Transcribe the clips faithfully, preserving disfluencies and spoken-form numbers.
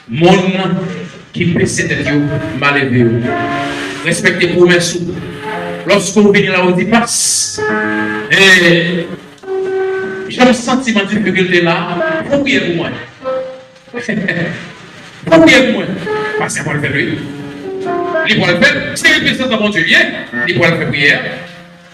Moun ki bese tèt yo, maleve yo. Respekte pwomès ou. Lòske w vini la, ou di, "Pas, eh, jan m santi m an difikilte la, fè w priye pou mwen." Fè w priye pou mwen. Pastè pral fè l, wi. Li pral fè l. Se reprezantan Bondye l ye, li pral fè priyè a.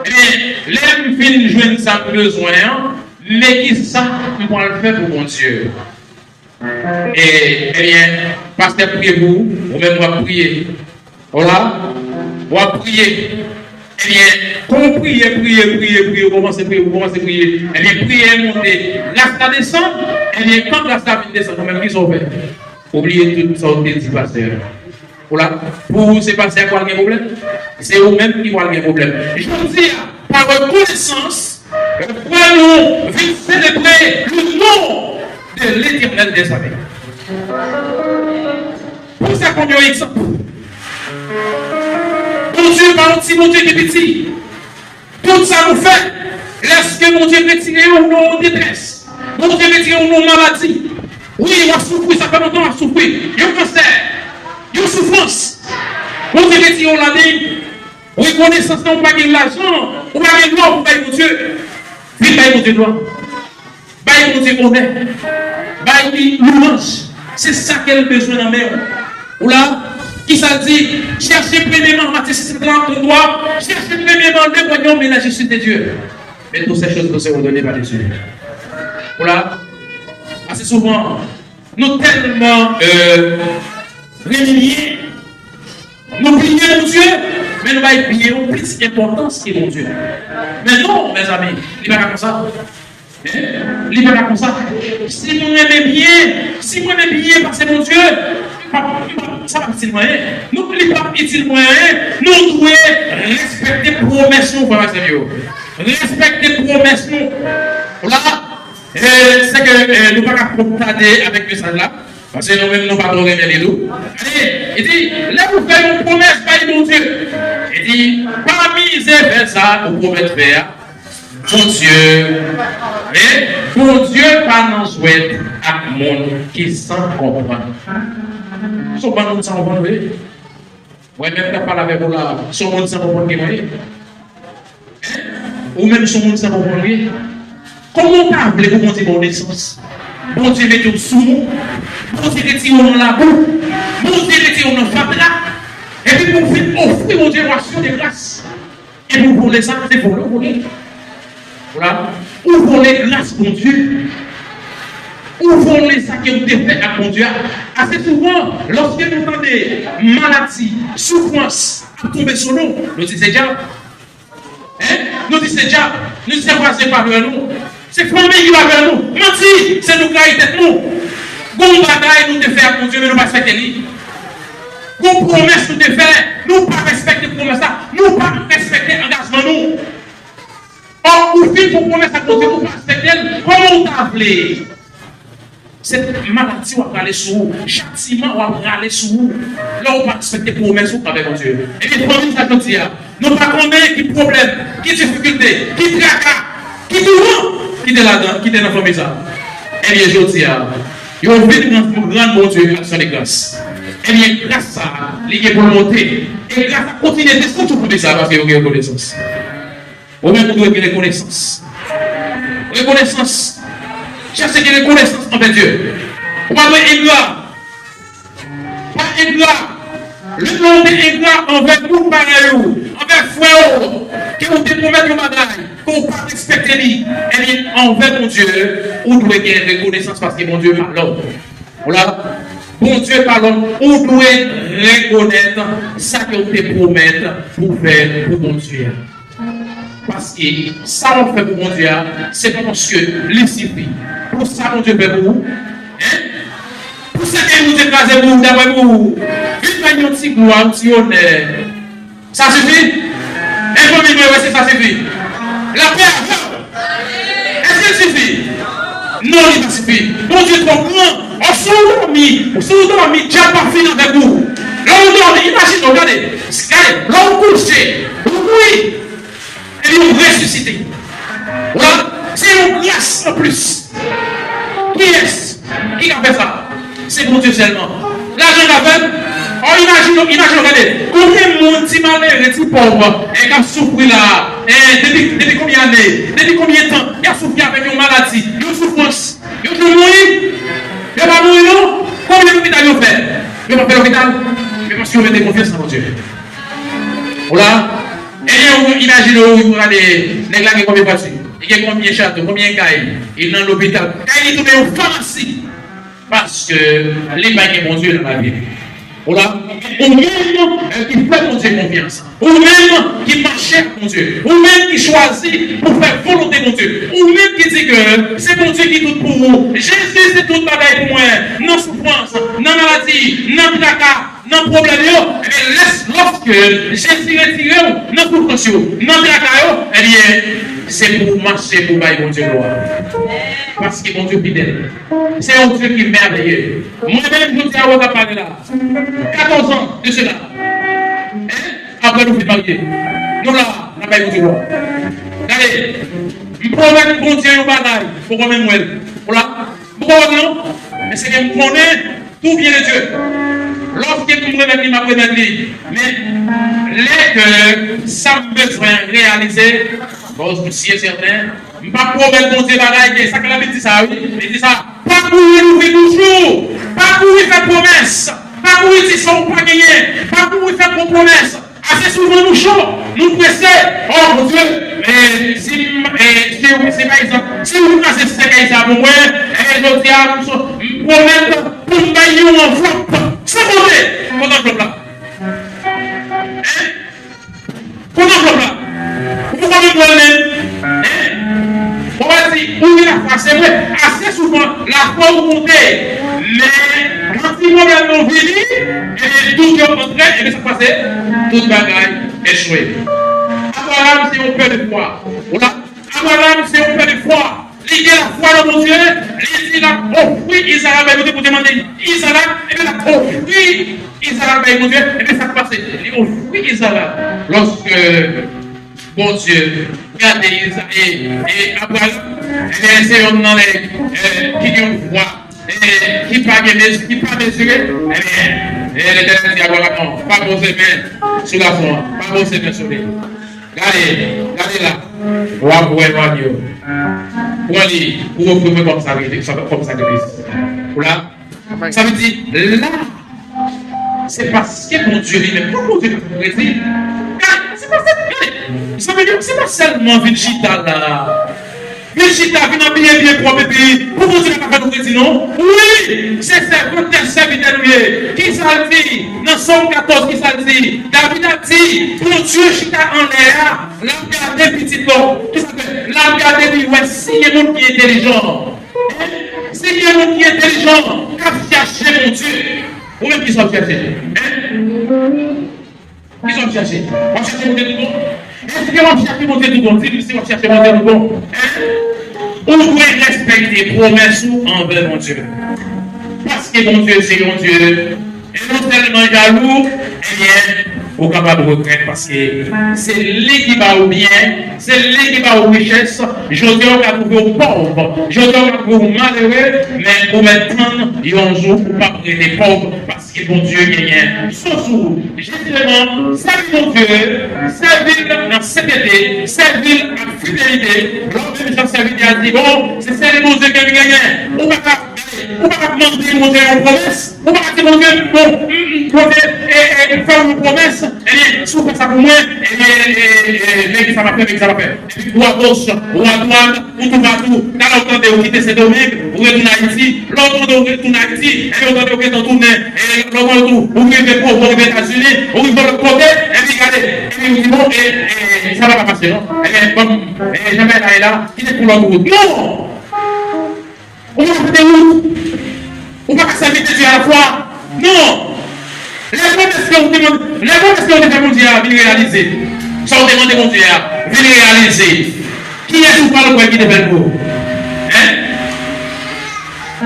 Ebyen, lè m fin jwenn sa m bezwen an, men ki sa m pral fè pou Bondye? E, ebyen, pastè ap priye pou ou, ou menm w ap priye. Ou la, w ap priye. Ebyen, kon w priye, priye, priye, priye, ou kòmanse priye, ou kòmanse priye. Ebyen, priyè a monte, gras la desann. Ebyen, kan gras la fin desann, ou menm ki sa w fè? Ou bliye tout sa w te di pastè a. Ou la, pou ou, se pastè a k pral gen pwoblèm? Se ou menm ki pral gen pwoblèm. Jodi a, pa rekonesans, fè nou vin selebre le non de Letènèl dèzame. Pran sa kòm yon egzanp. Bondye pa yon ti Bondye ki piti. Tout sa nou fè, lèske Bondye retire w nan yon detrès, Bondye retire w nan yon maladi. Wi, w ap soufri, sa fè lontan w ap soufri. Yon kansè, yon soufrans. Bondye retire w ladan l. Rekonesans lan, ou pa gen lajan, ou pa gen lò pou bay Bondye. Vin bay Bondye glwa. Bay Bondye onè. Bay li louwanj. Se sa ke l bezwen nan men w. Ou la, kisa l di? Cherchez premièrement, Matthieu six, trente-trois, cherchez premièrement le royaume et la justice de Dieu. Mais toutes ces choses vous seront données par-dessus. Ou la, ase souvan, nou tèlman, euh, renmen byen, nou bliye Bondye, men nou bay byen an plis enpòtans ke Bondye. Men non, mezanmi, li pa ka konsa. Hein? Li pa ka konsa. Si nou renmen byen, si nou renmen byen pase Bondye, pa, pa, sa p ap itil mwen anyen. Nou, li p ap itil mwen anyen. Nou dwe respekte pwomès nou, frè e sè m yo. Respekte pwomès nou. La, euh, se ke, euh, nou pa ka twòp tade avèk mesaj la. Paske nou menm nou pa twò renmen li tou. Ale, li di, lè ou fè yon pwomès bay Bondye, li di, pa mize fè sa ou pwomèt fè a. Bondye, men Bondye pa nan jwèt ak moun ki san konprann. Se yon bann moun san konprann, wi. Mwen menm k ap pale avèk ou la, se yon moun san konprann ke mwen ye. Ou menm se yon moun san konprann ou ye. Kòman w ta vle pou Bondye ba w nesans? Bondye mete w sou mou. Bondye retire w nan labou. Bondye retire w nan fatra. Epi pou w vin ofri Bondye yon aksyon de gras. Epi w vole sa, se vole w vole. Ou la, ou vole gras Bondye. Ou vole sa ke w te fè ak Bondye a. Ase souvan, lòske nou tande maladi, soufrans ap tonbe sou nou, nou di se dyab. Hein? Nou di se dyab. Nou di se vwazen pa vle nou. Se fanmi ki pa vle nou. Manti! Se nou k rayi tèt nou. Gon batay nou te fè ak Bondye, men nou pa respekte li. Gon pwomès nou te fè, nou pa respekte pwomès la. Nou pa respekte angajman nou. Ò, ou fin fè pwomès ak Bondye, ou pa respekte l. Kòman ou ta vle? Se maladi w ap rale sou ou, chatiman w ap rale sou ou, lè w pa respekte pwomès ou avèk Bondye. Ebyen, fanmi sa jodi a, nou pa konnen ki pwoblèm, ki difikilte, ki traka, ki toulon ki te ladan, ki te nan fanmi sa. Ebyen, jodi a, yo vin rann, rann Bondye aksyon de gras. Ebyen, gras sa, li gen pou l monte. E gras la kontinye desann sou fanmi sa, paske yo gen rekonesans. Ou menm ou dwe gen rekonesans. Rekonesans. Chèche gen rekonesans anvè Dye. Ou pa dwe engra. Pa engra. Lè w te engra anvè moun parèy ou, anvè frè ou, ke ou te pwomèt yon bagay, ke ou pa respekte li, ebyen, anvè Bondye, ou dwe gen rekonesans paske Bondye pa lòm. Ou la, Bondye pa lòm, ou dwe rekonèt sa ke ou te pwomèt pou fè pou Bondye a. Paske sa w ap fè pou Bondye a, se pa paske li sifi. Pou sa Bondye fè pou ou, hein? Pou sa ke Bondye kraze pou ou, daprè pou ou, vin bay yon ti glwa, yon ti onè. Sa sifi? Èske fanmi mwen wè si sa sifi? Lapè avè w. Èske l sifi? Non, li pa sifi. Bondye twò gran. Ò, si w dòmi, si w dòmi, dyab pa fin avèk ou. Lè w dòmi, imajine w, gade, gade, lè w kouche, ou mouri, epi w resisite. Ou la, se yon gras anplis. Kiyès ki ka fè sa? Se Bondye sèlman. Lajan ka fè l. Ò, imajine w, imajine w, gade. Konbyen moun, ti malere, ti pòv, e k ap soufri la, e depi, depi konbyen ane, depi konbyen tan, y ap soufri avèk yon maladi, yon soufrans. Yo jwenn mouri? Yo pa mouri non. Konbyen lopital yo fè? Yo pa fè lopital. Men paske yo mete konfyans nan Bondye. Ou la? Ebyen, ou imajine w, ou gade, nèg la gen konbyen vwati? Li gen konbyen chato, konbyen kay? Li nan lopital. Kay li tounen yon famasi. Paske li pa gen Bondye nan lavi li. Ou la? Ou menm, eh, ki fè Bondye konfyans. Ou menm ki mache ak Bondye. Ou menm ki chwazi pou fè volonte Bondye. Ou menm ki di ke se Bondye ki tout pou ou. Jezi se tout bagay pou mwen. Nan soufrans, nan maladi, nan traka, nan pwoblèm yo. Ebyen, lès-, lòske Jezi retire w nan soufrans yo, nan traka yo, ebyen, se pou w mache pou w bay Bondye glwa. Paske Bondye fidèl. Se yon Dye ki mèveye. Mwen menm, jodi a, ou k ap pale la. Katòz an de sela. Hein? Apre nou fin marye. Nou la, n ap bay Bondye glwa. Gade, m pwomèt Bondye yon bagay, poko menm wè l. Ou la? M poko wè l non. Men se ke m konnen tout vient de Dieu. Lòske m remèt li, m ap remèt li. Men lè ke sa m bezwen reyalize, bon, m si e sèten, m p ap pwomèt Bondye bagay ke, sa k Labib di sa, wi. Li di sa, pa kouri louvri bouch ou, pa kouri fè pwomès, pa kouri di sa ou pa genyen, pa kouri fè gwo pwomès. Ase souvan nou cho, nou prese. Oh, Bondye, eh, si m, eh, si, si, pa egzanp, si ou kraze sèkèy sa pou mwen, eh, jodi a, m so-, m pwomèt pou m bay yon anvlòp san konte. Kote anvlòp la? Hein? Kote anvlòp la? Ou poko menm wè l menm. Hein? Ou pa di, ou gen lafwa, se vre. Ase souvan, lafwa ou konte. Men, lè ti pwoblèm yo vini, ebyen, dout yo antre, ebyen, sa k pase? Tout bagay echwe. Abraram se yon pè de fwa. Ou la? Abraram se yon pè de fwa. Li gen lafwa nan Bondye, li di l ap ofri Izarak bay Bondye, Bondye mande Izarak, ebyen l ap ofri Izarak bay Bondye, ebyen sa k pase? Li ofri Izarak. Lòske Bondye gade Iza-, e, e Abraram, ebyen se yonn nan nèg, e, ki gen yon fwa, e, ki pa gen mezi-, ki pa mezire, ebyen, e, Letènèl di Abraram, non, pa poze men sou gason an, pa poze men sou li. Gade, gade la. W ap wè lwanye yo. Pran li pou ofri mwen kòm sakrifis, kòm sakrifis. Ou la? Sa vle di, la, se paske Bondye li menm, pou Bondye ka fè kredi. Gade, se pa sèl, gade, zanmi yo, se pa sèlman vin chita la. Vin chita, vin abiye byen pwòp, epi pou Bondye pa ka fè nou kredi, non. Wi, se sèvant, sèvitè nou ye. Kisa l di? Nan Sòm katòz, kisa l di? David ap di, Bondye chita anlè a, l ap gade pitit la. Kisa l fè? L ap gade, li wè si gen moun ki entèlijan. Si gen moun ki entèlijan, k ap chache Bondye. Ou menm, kisa w ap chache? Hein? Kisa w ap chache? W ap chache Bondye tout bon? Èske w ap chache Bondye tout bon? Di m si w ap chache Bondye tout bon. Hein? Ou dwe respekte pwomès ou anvè Bondye. Paske Bondye se yon Dye, e non sèlman jalou, ebyen, ou kapab regrèt paske se li ki ba ou byen, se li ki ba ou richès. Jodi a, ou ka twouve w pòv. Jodi a, ou ka twouve w malere, men ou mèt tann yon jou ou p ap rete pòv. Paske Bondye genyen sou sou ou. Jisteman, sèvi Bondye, sèvi l nan sentete, sèvi l ak fidelite. Lè w menm jan sèvitè a di, bon, se sèl Bondye ke m genyen. Ou pa ka, ou pa ka mande Bondye yon pwomès. Ou pa ka di Bondye, bon, m, m, Bondye, e, e, m fè w yon pwomès. Ebyen, si w fè sa pou mwen, ebyen, e, e, men ki sa m ap fè, men ki sa m ap fè. Epi ou a goch, ou a dwat, ou toupatou, talè w tande ou kite Sendomeng, ou retounen Ayiti, lè w tande ou retounen Ayiti, epi w tande ou gentan tounen, e, lè w tande ou, ou rive Pwovò, ou rive Etazini, ou rive lòt kote, epi gade, epi ou di, bon, e, e, sa pa ka pase, non? Ebyen, bon, e, jan bagay la ye la, kite pou lòt wout. Non! Ou pa ka fè de wout. Ou pa ka sèvi de Dye alafwa. Non. Lè pwomès ke ou te mande, lè pwomès ke ou te fè Bondye a vin reyalize. Sa ou te mande Bondye a vin reyalize. Kiyès ou pral kwè ki te fè l pou ou? Hein?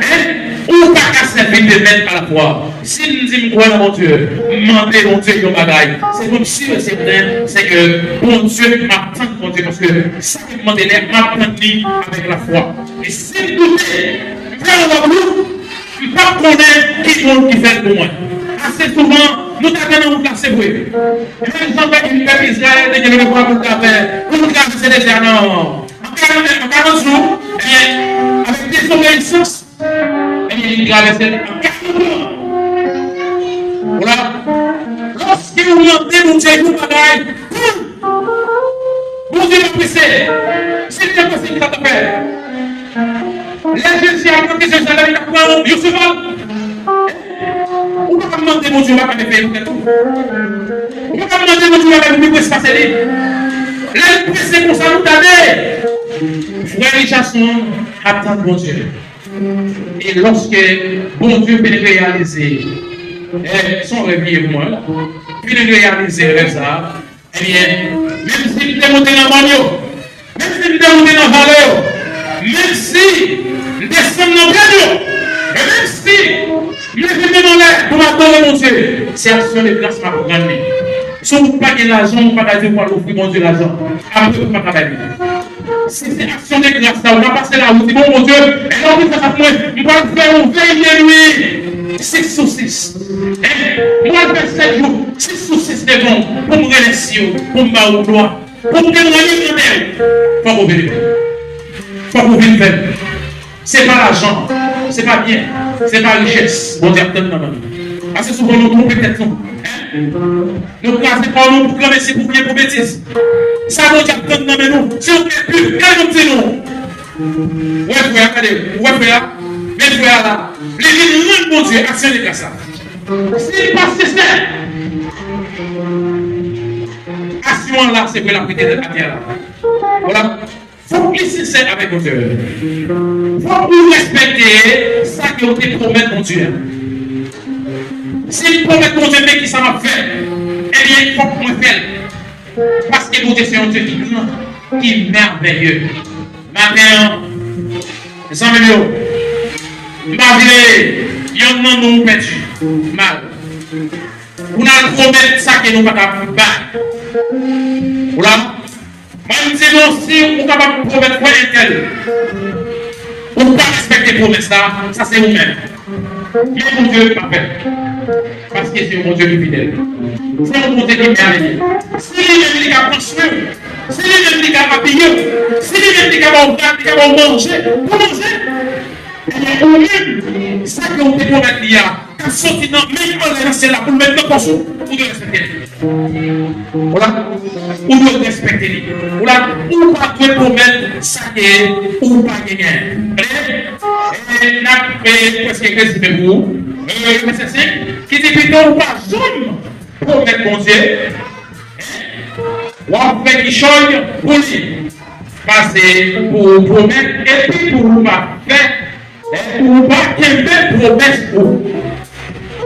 Hein? Ou pa ka sèvi de mèt alafwa. Si m di m kwè nan Bondye, m mande Bondye yon bagay, se pou m si e sèten, se ke Bondye, m ap tann Bondye, paske sa ke m mande la, m ap tann li avèk lafwa. E si m doute, m fè yon lòt wout, M p ap konnen ki moun ki fè l pou mwen. Ase souvan, nou ta gen nan wout la, se vre. Menm jan pèp Izrayèl te gen devwa pou l ta fè, pou l travèse dezè a nan, an karant, an karant jou, ebyen, avèk dezobeyisans, ebyen, li travèse l an karant jou. Voilà. Lòske ou mande Bondye yon bagay, pou Bondye pa prese. Si l te prese, li ta fè. Lè Jezi ap monte Jerizalèm, li t ap pran yon cheval. Ou pa ka mande Bondye yon bagay, men fè pou tèt ou. Ou pa ka mande Bondye yon bagay, ou pi prese pase li. Lè l prese konsa, nou tande. Frè Richardson ap tann Bondye. E lòske Bondye fin reyalize, eh, se yon rèv li ye pou mwen, fin reyalize rèv sa a, ebyen, menm si m te monte nan mòn yo, menm si m te monte nan vale yo, menm si m desann nan pèn yo, e menm si m leve men m anlè pou m adore Bondye, se aksyon de gras m ap rann li. Si w pa gen lajan, ou pa ka di w pral ofri Bondye lajan. Apre, ou pa ka bay li. Si se aksyon de gras la, ou ka pase lari, ou di, "Bon, Bondye, e lè w vin fè sa pou mwen, m pral fè yon vèy de nwi, sis sou sis. Hein? M pral fè sèt jou, sis sou sis devan w, pou m remèsye w, pou m ba w glwa, pou m temwaye grandè w." Fòk ou vin fè l. Fòk ou vin fè l. Se pa lajan, se pa byen, se pa richès Bondye ap tann nan men nou. Ase souvan nou twonpe tèt nou. Nou kraze kò nou pou granmesi, pou byen, pou betiz. Sa Bondye ap tann nan men nou, se yon kè pi. Gade m di nou. Ou wè frè a, gade, ou wè frè a, men frè a la, li vin rann Bondye aksyon de gras la. Si l pa sensè, aksyon an la, se vre l ap rete atè a la. Voilà. Fòk li sensè avèk Bondye. Fòk ou respekte sa ke ou te pwomèt Bondye a. Si m pwomèt Bondye, men kisa m ap fè, ebyen, fòk mwen fè l. Paske Bondye se yon Dye ki gran, ki mèvèye. Maten an, zanmi m yo, m pa vle yonn nan nou pèdi mal. Pou n al pwomèt sa ke nou pa ka bay. Ou la? Mwen, m di nou, si ou kapab pwomèt wè entèl, ou pa respekte pwomès la, sa se ou menm. Men Bondye pa fè. Paske se yon Bondye ki fidèl. Se yon Bondye ki mèvèye. Si li menm li ka pran swen w, si li menm li ka abiye w, si li menm li ka ba w rad, li ka ba w manje, pou manje, ebyen, ou menm, sa ke w te pwomèt li a, k ap soti nan men anlè nan syèl la pou l met nan pòch ou, ou dwe respekte li. Ou la, ou dwe respekte li. Ou la, ou pa dwe pwomèt sa ke ou pa genyen. E, e, n ap, e, prèske rezime pou ou. E, vèsè senk, ki di, pito ou pa janm pwomèt Bondye, w ap fè kichòy pou li. Pase pou ou pwomèt, epi pou ou pa fè, e pou ou pa kenbe pwomès ou.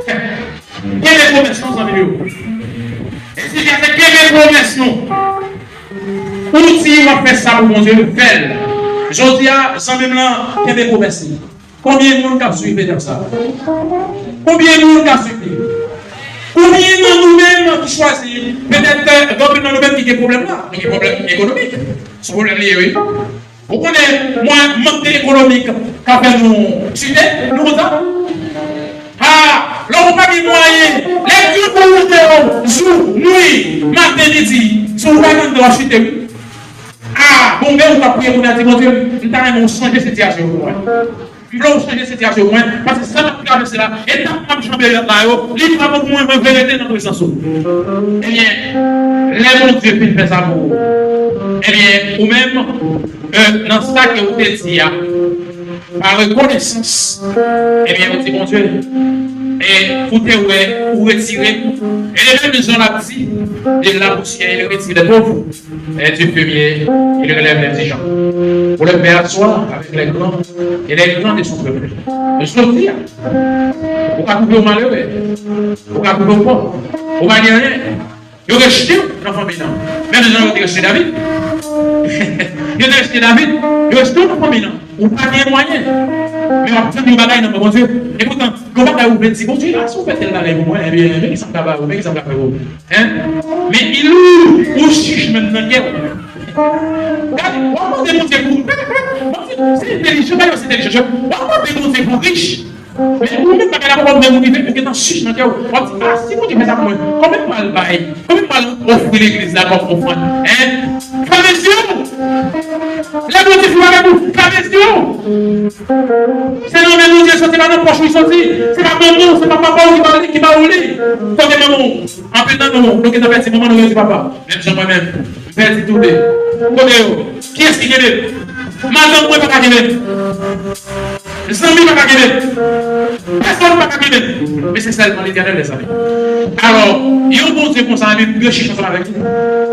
Kenbe pwomès nou, zanmi yo. E si Bondye kenbe pwomès nou, ou di w ap fè sa pou Bondye, fè l. Jodi a, zanmi m lan, kenbe pwomès li. Konbyen moun k ap swiv etap sa a? Konbyen moun k ap swiv li? Konbyen nan nou menm ki chwazi, petèt, gen anpil nan nou menm ki gen pwoblèm la, nou gen pwoblèm ekonomik. Se pwoblèm li ye, wi. Ou konnen, mwen, mank de ekonomik ka fè nou chite, nou konn sa? Ha! Lè ou pa gen mwayen, lè grangou moute w, jou, nwi, maten, midi, si ou pa gen anndan, w ap chite, wi. Ah, bon, men ou k ap priye kounye a, di, "Bondye, m ta renmen w chanje sitiyasyon yo pou mwen. M vle w chanje sitiyasyon yo pou mwen, paske sa m ap travèse la, etap m ap janbe la yo, li pa bon pou mwen, mwen vle rete nan prezans ou." Ebyen, lè Bondye fin fè sa pou ou, ebyen, ou menm, e, nan sa ke ou te di a, pa rekonesans, ebyen, ou di, "Bondye, e ou te wè, ou retire m." E menm jan l ap di, "De la poussière, il retire les pauvres, et du fumier, il relève les indigents. Pour le faire asseoir avec les grands, et les grands de son peuple." Jodi a, ou ka twouve w malere, ou ka twouve w pòv, ou pa gen anyen. Yo rejte w nan fanmi nan. Menm jan yo te rejte David. Yo te rejte David. Yo rejte w nan fanmi nan. Ou pa gen mwayen. Men w ap tann yon bagay nan men Bondye. E poutan, gen yon bagay ou vle di, "Bondye, a, si w fè tèl bagay pou mwen, ebyen, men kisa m ka ba ou, men kisa m ka fè pou ou." Hein? Men ilou, ou chich menm nan kè w. Gade, w ap mande Bondye pou, Bondye, se entèlijan, bagay yo se entèlijan. W ap mande Bondye pou rich. Men ou menm bagay la poko menm rive, ou gentan chich nan kè w. W ap di, "Ah, si Bondye fè sa pou mwen, konbyen m pral bay? Konbyen m pral ofri legliz la kòm ofrann?" Hein? Fèmen zye w! Lè Bondye fin avèk ou, fèmen zye w! Se nan men Bondye l soti, pa nan pòch ou l soti. Se pa manman w, se pa papa w ki ba w li, ki ba w li. Kote manman w? Anpil nan nou, nou gentan pèdi manman, nou pèdi papa. Menm jan mwen menm, m pèdi tou de. Kote yo? Kiyès ki kenbe m? Madanm mwen pa ka kenbe m. Zanmi pa ka kenbe m. Pèsonn pa ka kenbe m. Men se sèlman Letènèl, mezanmi. Alò, yon Bondye konsa, epi m dwe chich ansanm avèk li.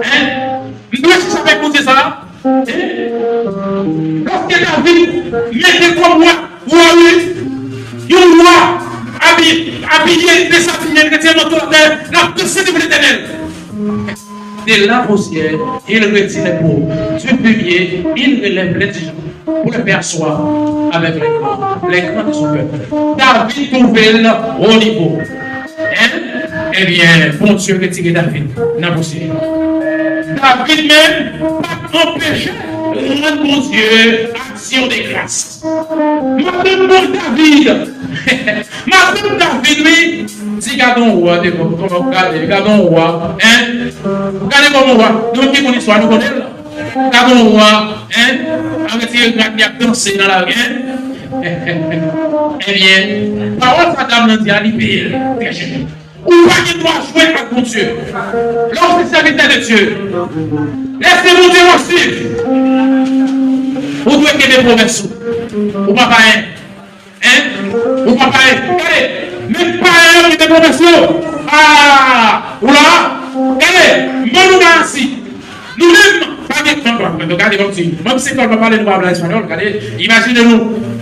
Hein? M dwe chich avèk Bondye sa a. Lòske David mete kòm wa, wa wi, yon wa abi-, abiye, dezabiye, l rete nan tou atè, l ap danse devan Letènèl. De la poussière, il retire les peaux. Du fumier, il relève les gens pour les faire asseoir avec les grands, les grands de son peuple. David twouve l o nivo. Hein? Ebyen, Bondye retire David nan pousyè. David menm pa t anpeche rann Bondye aksyon de gras. Madanm bon David, madanm David, wi, di, "Gade yon wa devan, kòman w gade, gade yon wa, hein? Gade kòman w wa." Nou ki konn istwa, nou konnen l. Gade yon wa, hein? Al retire rad li ap danse nan lari, hein? Ebyen, pawòl sa dam nan di a, li peye l trè chè. Ou pa gen dwa jwe ak Bondye. Lè w se sèvitè de Dye, lè se Bondye w ap swiv, ou dwe kenbe pwomès ou. Ou pa payen. Hein? Ou pa payen. Gade, menm payen yo kenbe pwomès yo. Ah, ou la? Gade, men nou pa ansi. Nou menm, pa gen, gade, gade, gade, gade, menm si lekòl pa pale, nou pa pale espanyòl, gade, imajine nou.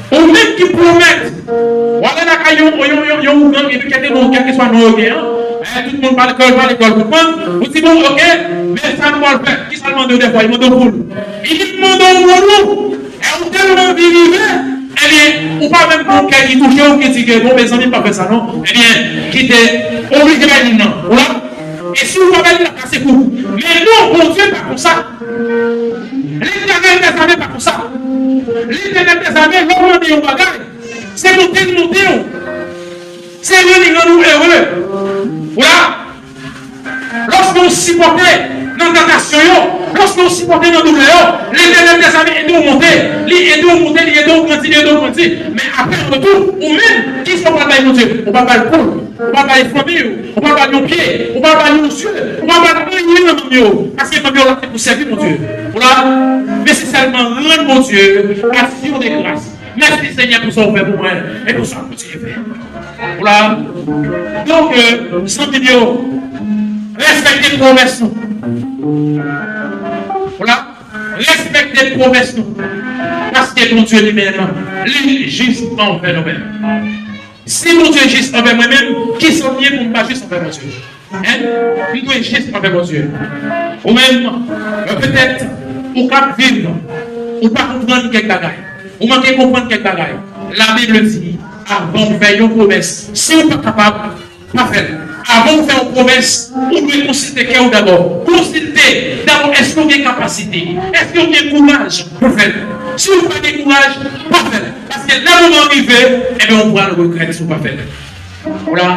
Ou menm ki pwomèt, w ale lakay yon, yon, yon, yon ougan, epi kèlke non, kèlkeswa non yo gen an, eh, tout moun pale, lekòl, pale lekòl, konprann? Ou di, "Bon, oke, men sa nou pral fè." Kisa l mande w dèfwa? Li mande w poul. Li vin mande w moun ou. E ou tèlman anvi rive, ebyen, ou pa menm gon kè ki touche w, ki di ke, "Bon, mezanmi, m pa fè sa non." Ebyen, kite, oblije bay moun nan. Ou la? E si w pa bay moun nan, kase kou. Men non, Bondye pa konsa. Letènèl dèzame pa konsa. Letènèl dèzame, lè w mande yon bagay, se monte l monte w. Se rann li rann ou ere. Ou la? Lòske w sipòte nan tantasyon yo, lòske w sipòte nan doulè yo, Letènèl dèzame ede w monte. Li ede w monte, li ede w grandi, li ede w grandi. Men apre an retou, ou menm, kisa w pral bay Bondye? Ou pral bay poul, ou pral bay fanmi w, ou pral bay yon pye, ou pral bay yon zye, ou pral bay anyen nan manm yo. Paske manm yo la se pou sèvi Bondye. Ou la? Men se sèlman rann Bondye aksyon de gras. Mèsi, Senyè, pou sa w fè pou mwen e pou sa w kontinye fè. Ou la? Donk, euh, zanmi m yo, respekte pwomès nou. Ou la? Respekte pwomès nou. Paske Bondye li menm, li jis anvè nou menm. Si Bondye jis anvè mwen menm, kisa m ye pou m pa jis anvè Bondye? Hein? M dwe jis anvè Bondye. Ou menm, euh, petèt, ou k ap viv, ou pa konprann kèk bagay. Ou manke konprann kèk bagay. Labib di, avan w fè yon pwomès, si w pa kapab, pa fè l. Avan w fè yon pwomès, ou dwe konsilte kè w dabò. Konsilte dabò, èske w gen kapasite? Èske w gen kouraj pou fè l? Si w pa gen kouraj, pa fè l. Paske lè moman an rive, ebyen, ou pral regrèt si w pa fè l. Ou la?